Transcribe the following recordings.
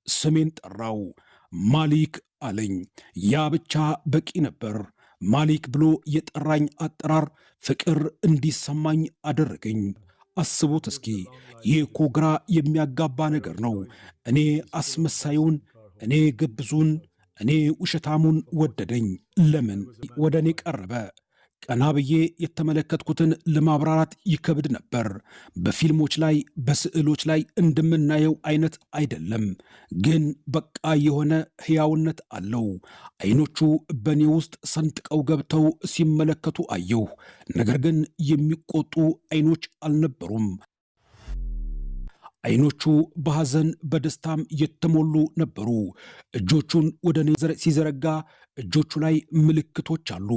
ስሜን ጠራው። ማሊክ አለኝ። ያ ብቻ በቂ ነበር። ማሊክ ብሎ የጠራኝ አጠራር ፍቅር እንዲሰማኝ አደረገኝ። አስቡት እስኪ፣ ይህ እኮ ግራ የሚያጋባ ነገር ነው። እኔ አስመሳዩን፣ እኔ ግብዙን፣ እኔ ውሸታሙን ወደደኝ። ለምን ወደ እኔ ቀረበ? ቀና ብዬ የተመለከትኩትን ለማብራራት ይከብድ ነበር። በፊልሞች ላይ፣ በስዕሎች ላይ እንደምናየው አይነት አይደለም፣ ግን በቃ የሆነ ሕያውነት አለው። አይኖቹ በእኔ ውስጥ ሰንጥቀው ገብተው ሲመለከቱ አየሁ። ነገር ግን የሚቆጡ አይኖች አልነበሩም። አይኖቹ በሐዘን በደስታም የተሞሉ ነበሩ። እጆቹን ወደ እኔ ሲዘረጋ እጆቹ ላይ ምልክቶች አሉ።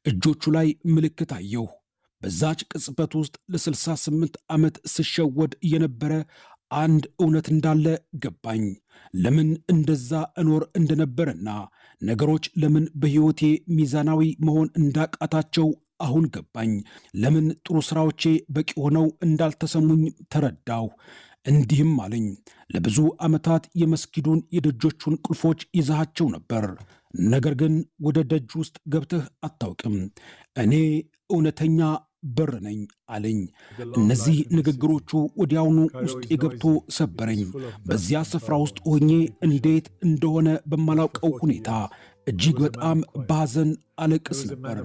እጆቹ ላይ ምልክት አየሁ። በዛች ቅጽበት ውስጥ ለ68 ዓመት ስሸወድ የነበረ አንድ እውነት እንዳለ ገባኝ። ለምን እንደዛ እኖር እንደነበረና ነገሮች ለምን በሕይወቴ ሚዛናዊ መሆን እንዳቃታቸው አሁን ገባኝ። ለምን ጥሩ ስራዎቼ በቂ ሆነው እንዳልተሰሙኝ ተረዳሁ። እንዲህም አለኝ፣ ለብዙ ዓመታት የመስጊዱን የደጆቹን ቁልፎች ይዘሃቸው ነበር፣ ነገር ግን ወደ ደጅ ውስጥ ገብተህ አታውቅም። እኔ እውነተኛ በር ነኝ አለኝ። እነዚህ ንግግሮቹ ወዲያውኑ ውስጤ ገብቶ ሰበረኝ። በዚያ ስፍራ ውስጥ ሆኜ እንዴት እንደሆነ በማላውቀው ሁኔታ እጅግ በጣም በሐዘን አለቅስ ነበር።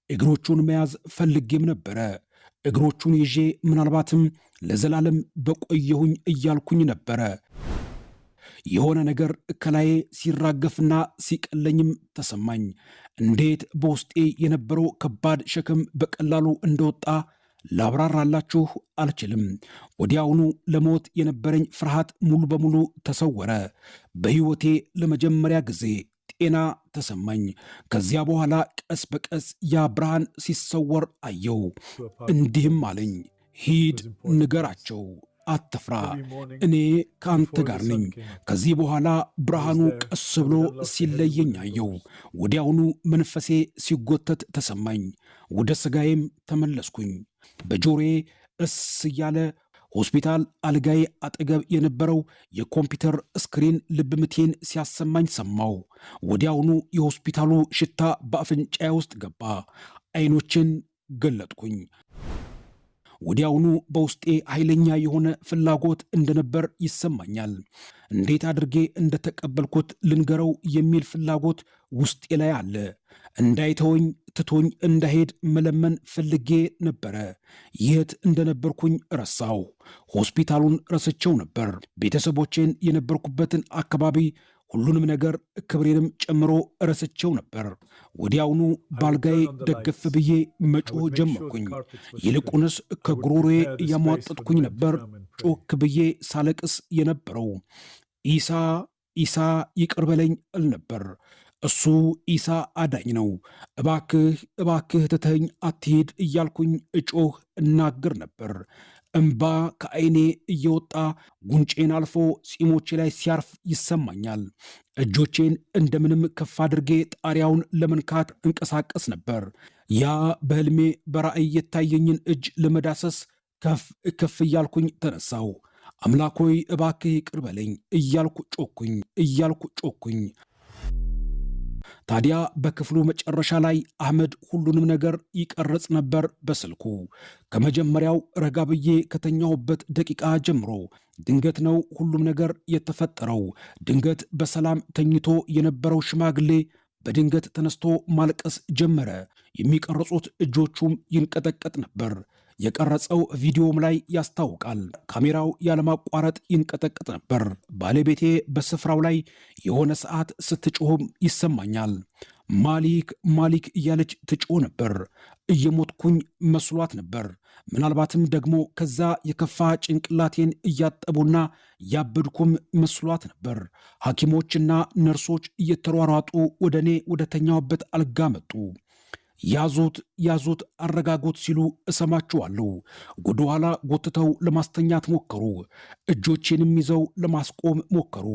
እግሮቹን መያዝ ፈልጌም ነበረ። እግሮቹን ይዤ ምናልባትም ለዘላለም በቆየሁኝ እያልኩኝ ነበረ። የሆነ ነገር ከላዬ ሲራገፍና ሲቀለኝም ተሰማኝ። እንዴት በውስጤ የነበረው ከባድ ሸክም በቀላሉ እንደወጣ ላብራራላችሁ አልችልም። ወዲያውኑ ለሞት የነበረኝ ፍርሃት ሙሉ በሙሉ ተሰወረ። በሕይወቴ ለመጀመሪያ ጊዜ ጤና ተሰማኝ። ከዚያ በኋላ ቀስ በቀስ ያ ብርሃን ሲሰወር አየሁ። እንዲህም አለኝ፣ ሂድ ንገራቸው፣ አትፍራ፣ እኔ ከአንተ ጋር ነኝ። ከዚህ በኋላ ብርሃኑ ቀስ ብሎ ሲለየኝ አየሁ። ወዲያውኑ መንፈሴ ሲጎተት ተሰማኝ። ወደ ሥጋዬም ተመለስኩኝ። በጆሮዬ እስ እያለ ሆስፒታል አልጋዬ አጠገብ የነበረው የኮምፒውተር screen ልብ ምቴን ሲያሰማኝ ሰማሁ። ወዲያውኑ የሆስፒታሉ ሽታ በአፍንጫዬ ውስጥ ገባ። አይኖቼን ገለጥኩኝ። ወዲያውኑ በውስጤ ኃይለኛ የሆነ ፍላጎት እንደነበር ይሰማኛል። እንዴት አድርጌ እንደተቀበልኩት ልንገረው የሚል ፍላጎት ውስጤ ላይ አለ። እንዳይተወኝ፣ ትቶኝ እንዳይሄድ መለመን ፈልጌ ነበረ። የት እንደነበርኩኝ ረሳሁ። ሆስፒታሉን ረስቸው ነበር። ቤተሰቦቼን፣ የነበርኩበትን አካባቢ፣ ሁሉንም ነገር ክብሬንም ጨምሮ ረስቸው ነበር። ወዲያውኑ ባልጋዬ ደገፍ ብዬ መጮህ ጀመርኩኝ። ይልቁንስ ከጉሮሮዬ እያሟጠጥኩኝ ነበር ጮክ ብዬ ሳለቅስ የነበረው። ኢሳ፣ ኢሳ፣ ይቅር በለኝ እል ነበር። እሱ ኢሳ አዳኝ ነው። እባክህ፣ እባክህ ትተኸኝ አትሂድ እያልኩኝ እጮህ እናገር ነበር። እምባ ከዐይኔ እየወጣ ጉንጬን አልፎ ጺሞቼ ላይ ሲያርፍ ይሰማኛል። እጆቼን እንደምንም ከፍ አድርጌ ጣሪያውን ለመንካት እንቀሳቀስ ነበር። ያ በሕልሜ በራእይ የታየኝን እጅ ለመዳሰስ ከፍ ከፍ እያልኩኝ ተነሳሁ። አምላክ ሆይ፣ እባክህ ይቅር በለኝ እያልኩ ጮኩኝ፣ እያልኩ ጮኩኝ። ታዲያ በክፍሉ መጨረሻ ላይ አህመድ ሁሉንም ነገር ይቀርጽ ነበር በስልኩ። ከመጀመሪያው ረጋ ብዬ ከተኛሁበት ደቂቃ ጀምሮ ድንገት ነው ሁሉም ነገር የተፈጠረው። ድንገት በሰላም ተኝቶ የነበረው ሽማግሌ በድንገት ተነስቶ ማልቀስ ጀመረ። የሚቀርጹት እጆቹም ይንቀጠቀጥ ነበር። የቀረጸው ቪዲዮም ላይ ያስታውቃል። ካሜራው ያለማቋረጥ ይንቀጠቀጥ ነበር። ባለቤቴ በስፍራው ላይ የሆነ ሰዓት ስትጮህም ይሰማኛል። ማሊክ፣ ማሊክ እያለች ትጮህ ነበር። እየሞትኩኝ መስሏት ነበር። ምናልባትም ደግሞ ከዛ የከፋ ጭንቅላቴን እያጠቡና ያበድኩም መስሏት ነበር። ሐኪሞችና ነርሶች እየተሯሯጡ ወደ እኔ ወደ ተኛሁበት አልጋ መጡ። ያዙት፣ ያዙት፣ አረጋጉት ሲሉ እሰማቸዋለሁ። ወደኋላ ጎትተው ለማስተኛት ሞከሩ። እጆቼንም ይዘው ለማስቆም ሞከሩ።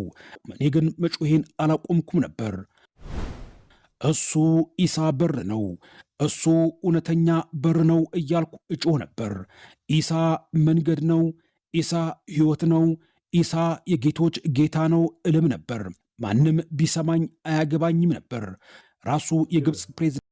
እኔ ግን መጮሄን አላቆምኩም ነበር። እሱ ኢሳ በር ነው፣ እሱ እውነተኛ በር ነው እያልኩ እጮህ ነበር። ኢሳ መንገድ ነው፣ ኢሳ ሕይወት ነው፣ ኢሳ የጌቶች ጌታ ነው እልም ነበር። ማንም ቢሰማኝ አያገባኝም ነበር። ራሱ የግብፅ ፕሬዝዳንት